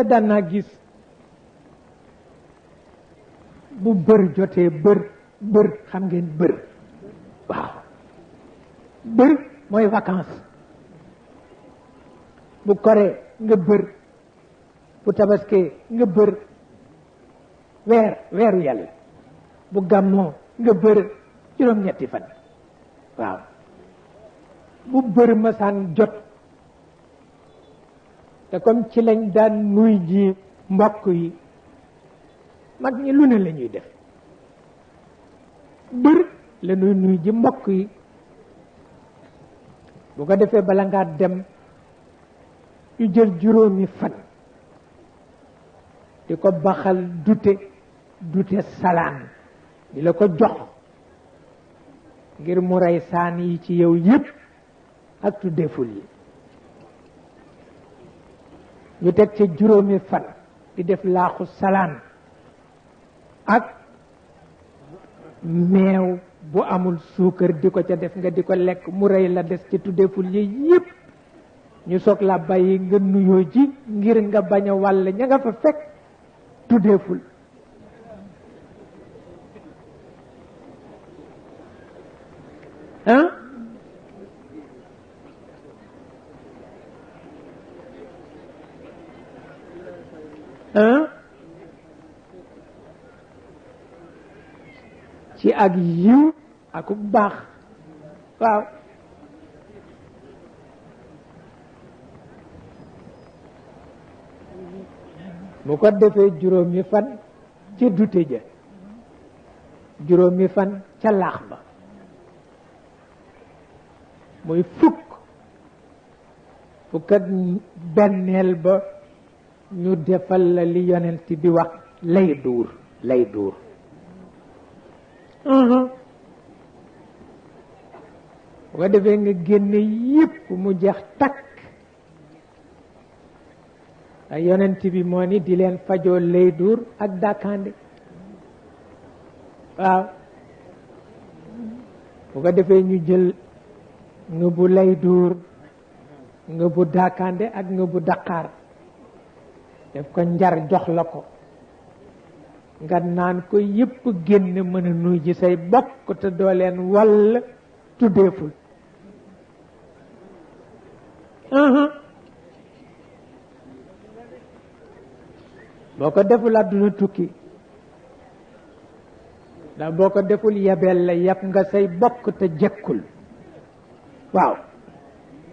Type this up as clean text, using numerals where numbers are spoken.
te daan naa gis bu bër jotee bër xam ngeen bër waaw bër mooy vacances bu koree nga bër bu tabaskee nga bër weeru yàlla bu gàmmoo nga bër juróom-ñetti fan waaw bu bër masaan jot te comme ci lañ daan nuy ji mbokk yi mag ñi lu ne la ñuy def bër la nuy ji mbokk yi bu ko defee bala ngaa dem ñu jël juróomi fan di ko baxal dute salaan di la ko jox ngir mu rey saan yi ci yow yépp ak tuddeful yi ñu teg ca juróomi fan di def laaxu salaan ak meew bu amul suukar di ko ca def nga di ko lekk mu rey la des ci tuddeful yi yépp ñu soog la bàyyi nga nuyoo ji ngir nga bañ a wàll ña nga fa fekk tuddeeful ah ci ak yiw ak baax waaw bu ko defee juróomi fan ca dute ja juróomi fan ca laax ba muy fukkat benneel ba ñu defal la li yonent bi wax lay duur bu ko defee nga génne yépp mu jeex takk ay yonent bi moo ni di leen fajoo lay duur ak dàkkande waaw bu ko defee ñu jël nga bu lay duur nga bu dàkkande ak nga bu daqaar def ko njar jox la ko nga naan ko yépp génn mën a nuy ji say bokk te doo leen wall tuddeeful boo ko deful àdduna tukki ndax boo ko deful yabel la yab nga say bokk te jekkul waaw